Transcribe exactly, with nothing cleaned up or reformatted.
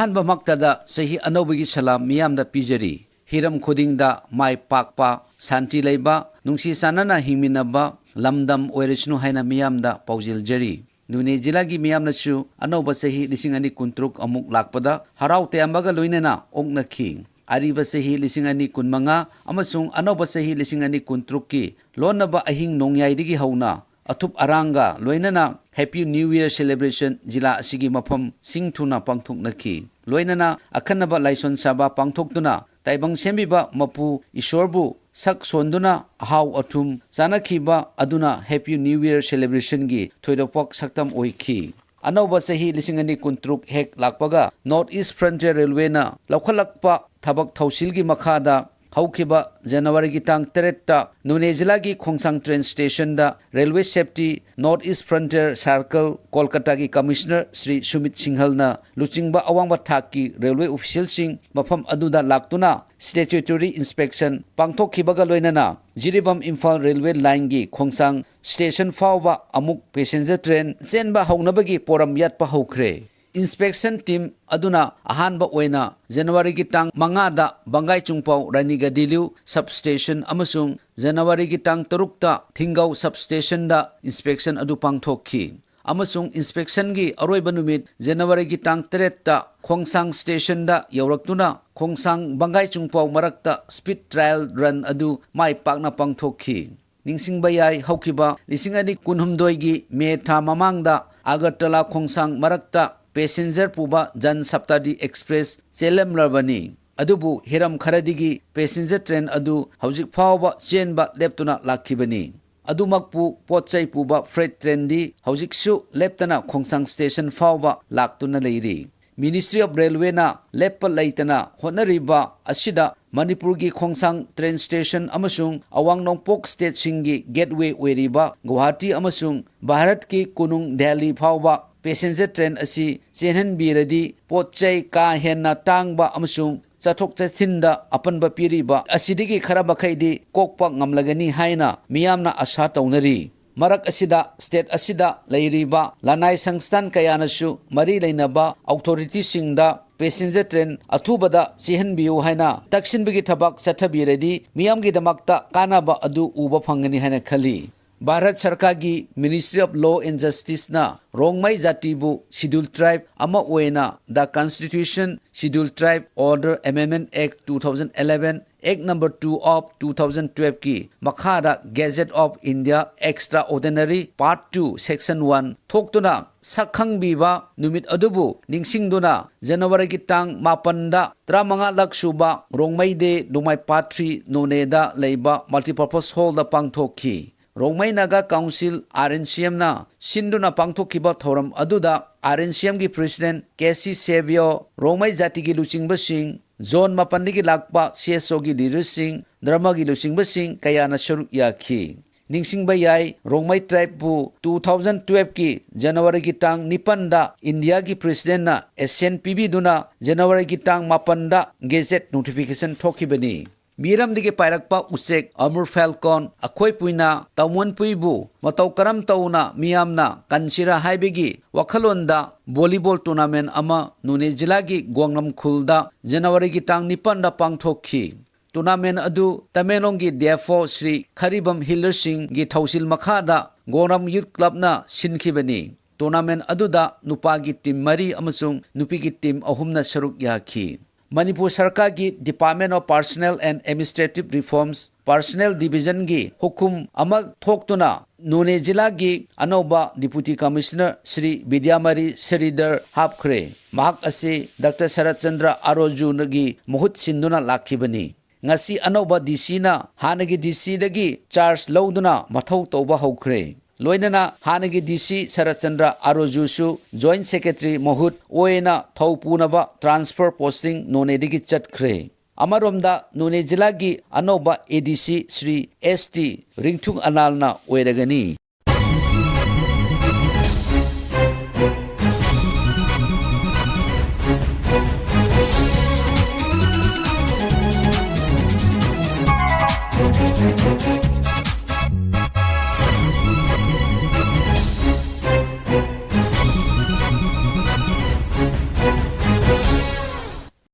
ꯑꯍꯥꯟꯕꯃꯛꯇꯗ ꯆꯍꯤ ꯑꯅꯧꯕꯒꯤ ꯁꯂꯥꯝ ꯃꯤꯌꯥꯝꯗ ꯄꯤꯖꯔꯤ꯫ ꯍꯤꯔꯝ ꯈꯨꯗꯤꯡꯗ ꯃꯥꯏ ꯄꯥꯛꯄ, ꯁꯥꯟꯇꯤ ꯂꯩꯕ, ꯅꯨꯡꯁꯤ ꯆꯥꯟꯅꯅ ꯍꯤꯡꯃꯤꯟꯅꯕ ꯂꯝꯗꯝ ꯑꯣꯏꯔꯁꯅꯨ ꯍꯥꯏꯅ ꯃꯤꯌꯥꯝꯗ ꯄꯥꯎꯖꯦꯜꯖꯔꯤ꯫ ꯅꯣꯅꯦ ꯖꯤꯂꯥꯒꯤ ꯃꯤꯌꯥꯝꯅꯁꯨ ꯑꯅꯧꯕ ꯆꯍꯤ ꯂꯤꯁꯤꯡ ꯑꯅꯤ ꯀꯨꯟꯇꯔꯨꯛ ꯑꯃꯨꯛ ꯂꯥꯛꯄꯗ ꯍꯔꯥꯎ ꯇꯌꯥꯝꯕꯒ ꯂꯣꯏꯅꯅ ꯑꯣꯛꯅꯈꯤ꯫ ꯑꯔꯤꯕ ꯆꯍꯤ ꯂꯤꯁꯤꯡ ꯑꯅꯤ ꯀꯨꯟꯃꯉꯥ ꯑꯃꯁꯨꯡ ꯑꯅꯧꯕ ꯆꯍꯤ ꯂꯤꯁꯤꯡ ꯑꯅꯤ ꯀꯨꯟꯇꯔꯨꯛꯀꯤ ꯂꯣꯟꯅꯕ ꯑꯍꯤꯡ ꯅꯣꯡꯌꯥꯏꯗꯒꯤ ꯍꯧꯅ ꯑꯊꯨꯞ ꯑꯔꯥꯡꯒ ꯂꯣꯏꯅꯅ Happy New Year celebration ꯖꯤꯂꯥ ꯑꯁꯤꯒꯤ ꯃꯐꯝ ꯁꯤꯡ ꯊꯨꯡꯅ ꯄꯥꯡꯊꯣꯛꯅꯈꯤ꯫ ꯂꯣꯏꯅꯅ ꯑꯈꯟꯅꯕ ꯂꯥꯏꯁꯣꯟ ꯁꯥꯕ ꯄꯥꯡꯊꯣꯛꯇꯨꯅ ꯇꯥꯏꯕꯪ ꯁꯦꯝꯕꯤꯕ ꯃꯄꯨ ꯏꯁꯣꯔꯕꯨ ꯁꯛ ꯁꯣꯟꯗꯨꯅ ꯑꯍꯥꯎ ꯑꯊꯨꯝ ꯆꯥꯅꯈꯤꯕ ꯑꯗꯨꯅ Happy New Year celebrationꯒꯤ ꯊꯣꯏꯗꯣꯛꯄ ꯁꯛꯇꯝ ꯑꯣꯏꯈꯤ꯫ ꯑꯅꯧꯕ ꯆꯍꯤ ꯂꯤꯁꯤꯡ ꯑꯅꯤ ꯀꯨꯟꯇꯔꯨꯛ ꯍꯦꯛ ꯂꯥꯛꯄꯒ North East Frontier Railwayꯅ ꯂꯧꯈꯠꯂꯛꯄ ꯊꯕꯛ ꯊꯧꯁꯤꯜꯒꯤ ꯃꯈꯥꯗ ꯍꯧꯈꯤꯕ ꯖꯅꯋꯥꯔꯤꯒꯤ ꯇꯥꯡ ꯇꯔꯦꯠꯇ ꯅꯣꯅꯦ ꯖꯤꯂꯥꯒꯤ ꯈꯣꯡꯁꯥꯡ train stationꯗ Railway Safety North East Frontier Circle ꯀꯣꯜꯀꯇꯥꯒꯤ Commissioner Shri Sumit ꯁꯤꯡꯍꯜꯅ ꯂꯨꯆꯤꯡꯕ ꯑꯋꯥꯡꯕ ꯊꯥꯛꯀꯤ railway officialꯁꯤꯡ ꯃꯐꯝ ꯑꯗꯨꯗ ꯂꯥꯛꯇꯨꯅ statutory inspection ꯄꯥꯡꯊꯣꯛꯈꯤꯕꯒ ꯂꯣꯏꯅꯅ ꯖꯤꯔꯤꯕꯥꯝ ꯏꯝꯐꯥꯜ railway lineꯒꯤ ꯈꯣꯡꯁꯥꯡ station ꯐꯥꯎꯕ ꯑꯃꯨꯛ passenger train ꯆꯦꯟꯕ ꯍꯧꯅꯕꯒꯤ ꯄꯣꯔꯝ ꯌꯥꯠꯄ ꯍꯧꯈ꯭ꯔꯦ꯫ Inspection team ꯑꯗꯨꯅ ꯑꯍꯥꯟꯕ ꯑꯣꯏꯅ ꯖꯅꯋꯥꯔꯤꯒꯤ ꯇꯥꯡ ꯃꯉꯥꯗ ꯕꯪꯒꯥꯏ ꯆꯨꯡꯄꯥꯎ ꯔꯥꯅꯤ ꯒꯗꯤꯂꯤꯎ substation ꯑꯃꯁꯨꯡ ꯖꯅꯋꯥꯔꯤꯒꯤ ꯇꯥꯡ ꯇꯔꯨꯛꯇ ꯊꯤꯡꯒꯧ substationꯗ inspection ꯑꯗꯨ ꯄꯥꯡꯊꯣꯛꯈꯤ꯫ ꯑꯃꯁꯨꯡ inspectionꯒꯤ ꯑꯔꯣꯏꯕ ꯅꯨꯃꯤꯠ ꯖꯅꯋꯥꯔꯤꯒꯤ ꯇꯥꯡ ꯇꯔꯦꯠꯇ ꯈꯣꯡꯁꯥꯡ stationꯗ ꯌꯧꯔꯛꯇꯨꯅ ꯈꯣꯡꯁꯥꯡ ꯕꯪꯒꯥꯏ ꯆꯨꯡꯄꯥꯎ ꯃꯔꯛꯇ speed trial run ꯑꯗꯨ ꯃꯥꯏ ꯄꯥꯛꯅ ꯄꯥꯡꯊꯣꯛꯈꯤ꯫ ꯅꯤꯡꯁꯤꯡꯕ ꯌꯥꯏ, ꯍꯧꯈꯤꯕ ꯂꯤꯁꯤꯡ ꯑꯅꯤ ꯀꯨꯟꯍꯨꯝꯗꯣꯏꯒꯤ ꯃꯦ ꯊꯥ ꯃꯃꯥꯡꯗ ꯑꯒꯔꯇꯂꯥ ꯈꯣꯡꯁꯥꯡ ꯃꯔꯛꯇ passenger ꯄꯨꯕ ꯖꯟ ꯁꯞꯇꯥꯗꯤ express ꯆꯦꯜꯂꯝꯂꯕꯅꯤ꯫ ꯑꯗꯨꯕꯨ ꯍꯤꯔꯝ ꯈꯔꯗꯒꯤ passenger train ꯑꯗꯨ ꯍꯧꯖꯤꯛ ꯐꯥꯎꯕ ꯆꯦꯟꯕ ꯂꯦꯞꯇꯨꯅ ꯂꯥꯛꯈꯤꯕꯅꯤ꯫ ꯑꯗꯨꯃꯛꯄꯨ ꯄꯣꯠ ꯆꯩ ꯄꯨꯕ freight trainꯗꯤ ꯍꯧꯖꯤꯛꯁꯨ ꯂꯦꯞꯇꯅ ꯈꯣꯡꯁꯥꯡ station ꯐꯥꯎꯕ ꯂꯥꯛꯇꯨꯅ ꯂꯩꯔꯤ꯫ Ministry of Railwayꯅ ꯂꯦꯞꯄ ꯂꯩꯇꯅ ꯍꯣꯠꯅꯔꯤꯕ ꯑꯁꯤꯗ ꯃꯅꯤꯄꯨꯔꯒꯤ ꯈꯣꯡꯁꯥꯡ train station ꯑꯃꯁꯨꯡ ꯑꯋꯥꯡ ꯅꯣꯡꯄꯣꯛ stateꯁꯤꯡꯒꯤ gateway ꯑꯣꯏꯔꯤꯕ ꯒꯨꯋꯥꯍꯥꯇꯤ ꯑꯃꯁꯨꯡ ꯚꯥꯔꯠꯀꯤ ꯀꯣꯅꯨꯡ ꯗꯦꯜꯂꯤ ꯐꯥꯎꯕ passenger train ꯑꯁꯤ ꯆꯦꯟꯍꯟꯕꯤꯔꯗꯤ ꯄꯣꯠ ꯆꯩ ꯀꯥ ꯍꯦꯟꯅ ꯇꯥꯡꯕ ꯑꯃꯁꯨꯡ ꯆꯠꯊꯣꯛ ꯆꯠꯁꯤꯟꯗ ꯑꯄꯟꯕ ꯄꯤꯔꯤꯕ ꯑꯁꯤꯗꯒꯤ ꯈꯔ ꯃꯈꯩꯗꯤ ꯀꯣꯛꯄ ꯉꯝꯂꯒꯅꯤ ꯍꯥꯏꯅ ꯃꯤꯌꯥꯝꯅ ꯑꯁꯥ ꯇꯧꯅꯔꯤ꯫ ꯃꯔꯛ ꯑꯁꯤꯗ state ꯑꯁꯤꯗ ꯂꯩꯔꯤꯕ ꯂꯅꯥꯏ ꯁꯪꯁꯊꯥꯟ ꯀꯌꯥꯅꯁꯨ ꯃꯔꯤ ꯂꯩꯅꯕ authorityꯁꯤꯡꯗ passenger train ꯑꯊꯨꯕꯗ ꯆꯦꯟꯍꯟꯕꯤꯌꯨ ꯍꯥꯏꯅ ꯇꯛꯁꯤꯟꯕꯒꯤ ꯊꯕꯛ ꯆꯠꯊꯕꯤꯔꯗꯤ ꯃꯤꯌꯥꯝꯒꯤꯗꯃꯛꯇ ꯀꯥꯟꯅꯕ ꯑꯗꯨ ꯎꯕ ꯐꯪꯒꯅꯤ ꯍꯥꯏꯅ ꯈꯜꯂꯤ꯫ ꯚꯥꯔꯠ ꯁꯔꯀꯥꯔꯒꯤ Ministry of Law and Justiceꯅ Rongmei ꯖꯥꯇꯤꯕꯨ Scheduled Tribe ꯑꯃ ꯑꯣꯏꯅ The Constitution Scheduled Tribe Order Amendment Act two thousand eleven, Act number two of two thousand twelve ꯀꯤ ꯃꯈꯥꯗ Gazette of India Extraordinary Part two Section one ꯊꯣꯛꯇꯨꯅ ꯁꯛꯈꯪꯕꯤꯕ ꯅꯨꯃꯤꯠ ꯑꯗꯨꯕꯨ ꯅꯤꯡꯁꯤꯡꯗꯨꯅ ꯖꯅꯋꯥꯔꯤꯒꯤ ꯇꯥꯡ ꯃꯥꯄꯟꯗ ꯇꯔꯥꯃꯉꯥ ꯂꯛ ꯁꯨꯕ ꯔꯣꯡꯃꯩ Day ꯂꯨꯃꯥꯏ Part three ꯅꯣꯅꯦꯗ ꯂꯩꯕ Multipurpose Hallꯗ ꯄꯥꯡꯊꯣꯛꯈꯤ꯫ ꯔꯣꯡꯃꯩ ꯅꯥꯒꯥ ꯀꯥꯎꯟꯁꯤꯜ, RNCMꯅ ꯁꯤꯟꯗꯨꯅ ꯄꯥꯡꯊꯣꯛꯈꯤꯕ ꯊꯧꯔꯝ ꯑꯗꯨꯗ RNCMꯒꯤ President ꯀꯦ ꯁꯤ ꯁꯦꯕꯤꯌꯣ, ꯔꯣꯡꯃꯩ ꯖꯥꯇꯤꯒꯤ ꯂꯨꯆꯤꯡꯕꯁꯤꯡ, Zone ꯃꯥꯄꯟꯗꯒꯤ ꯂꯥꯛꯄ CSOꯒꯤ leaderꯁꯤꯡ, ꯙꯔꯃꯒꯤ ꯂꯨꯆꯤꯡꯕꯁꯤꯡ ꯀꯌꯥꯅ ꯁꯔꯨꯛ ꯌꯥꯈꯤ꯫ ꯅꯤꯡꯁꯤꯡꯕ ꯌꯥꯏ, ꯔꯣꯡꯃꯩ tribeꯄꯨ two thousand twelveꯀꯤ ꯖꯅꯋꯥꯔꯤꯒꯤ ꯇꯥꯡ ꯅꯤꯄꯥꯟꯗ ꯏꯟꯗꯤꯌꯥꯒꯤ Presidentꯅ assent ꯄꯤꯕꯤꯗꯨꯅ ꯖꯅꯋꯥꯔꯤꯒꯤ ꯇꯥꯡ ꯃꯥꯄꯟꯗ Gazette notification ꯊꯣꯛꯈꯤꯕꯅꯤ꯫ ꯃꯤꯔꯝꯗꯒꯤ ꯄꯥꯏꯔꯛꯄ ꯎꯆꯦꯛ Amur Falcon ꯑꯩꯈꯣꯏ ꯄꯨꯏꯅ ꯇꯥꯃꯣꯟ ꯄꯨꯏꯕꯨ ꯃꯇꯧ ꯀꯔꯝ ꯇꯧꯅ ꯃꯤꯌꯥꯝꯅ ꯀꯟꯁꯤꯔꯥ ꯍꯥꯏꯕꯒꯤ ꯋꯥꯈꯜꯂꯣꯟꯗ volleyball tournament ꯑꯃ ꯅꯣꯅꯦ ꯖꯤꯂꯥꯒꯤ ꯒꯣꯡꯅꯝ ꯈꯨꯜꯗ ꯖꯅꯋꯥꯔꯤꯒꯤ ꯇꯥꯡ ꯅꯤꯄꯥꯟꯗ ꯄꯥꯡꯊꯣꯛꯈꯤ꯫ Tournament ꯑꯗꯨ ꯇꯃꯦꯡꯂꯣꯡꯒꯤ D F O ꯁ꯭ꯔꯤ ꯈꯔꯤꯕꯝ ꯍꯤꯂꯔꯁꯤꯡꯒꯤ ꯊꯧꯁꯤꯜ ꯃꯈꯥꯗ ꯒꯣꯡꯅꯝ Youth Clubꯅ ꯁꯤꯟꯈꯤꯕꯅꯤ꯫ Tournament ꯑꯗꯨꯗ ꯅꯨꯄꯥꯒꯤ team ꯃꯔꯤ ꯑꯃꯁꯨꯡ ꯅꯨꯄꯤꯒꯤ team ꯑꯍꯨꯝꯅ ꯁꯔꯨꯛ ꯌꯥꯈꯤ꯫ ꯃꯅꯤꯄꯨꯔ ꯁꯔꯀꯥꯔꯒꯤ Department of Personnel and Administrative Reforms Personnel Divisionꯒꯤ ꯍꯨꯀꯨꯝ ꯑꯃ ꯊꯣꯛꯇꯨꯅ ꯅꯣꯅꯦ ꯖꯤꯂꯥꯒꯤ ꯑꯅꯧꯕ Deputy Commissioner ꯁ꯭ꯔꯤ ꯕꯤꯗ꯭ꯌꯥꯃꯔꯤ ꯁ꯭ꯔꯤꯙꯔ ꯍꯥꯞꯈ꯭ꯔꯦ꯫ ꯃꯍꯥꯛ ꯑꯁꯤ ꯗꯥꯛꯇꯔ ꯁꯔꯠꯆꯟꯗ꯭ꯔ ꯑꯥꯔꯣꯖꯨꯅꯒꯤ ꯃꯍꯨꯠ ꯁꯤꯟꯗꯨꯅ ꯂꯥꯛꯈꯤꯕꯅꯤ꯫ ꯉꯁꯤ ꯑꯅꯧꯕ DCꯅ ꯍꯥꯟꯅꯒꯤ DCꯗꯒꯤ charge ꯂꯧꯗꯨꯅ ꯃꯊꯧ ꯇꯧꯕ ꯍꯧꯈ꯭ꯔꯦ꯫ ꯂꯣꯏꯅꯅ ꯍꯥꯟꯅꯒꯤ DC ꯁꯔꯠꯆꯟꯗ꯭ꯔ ꯑꯥꯔꯣꯖꯨꯁꯨ Joint Secretary ꯃꯍꯨꯠ ꯑꯣꯏꯅ ꯊꯧ ꯄꯨꯅꯕ transfer posting ꯅꯣꯅꯦꯗꯒꯤ ꯆꯠꯈ꯭ꯔꯦ꯫ ꯑꯃꯔꯣꯝꯗ ꯅꯣꯅꯦ ꯖꯤꯂꯥꯒꯤ ꯑꯅꯧꯕ ADC ꯁ꯭ꯔꯤ S T ꯔꯤꯡꯊꯨꯡ ꯑꯅꯥꯜꯅ ꯑꯣꯏꯔꯒꯅꯤ꯫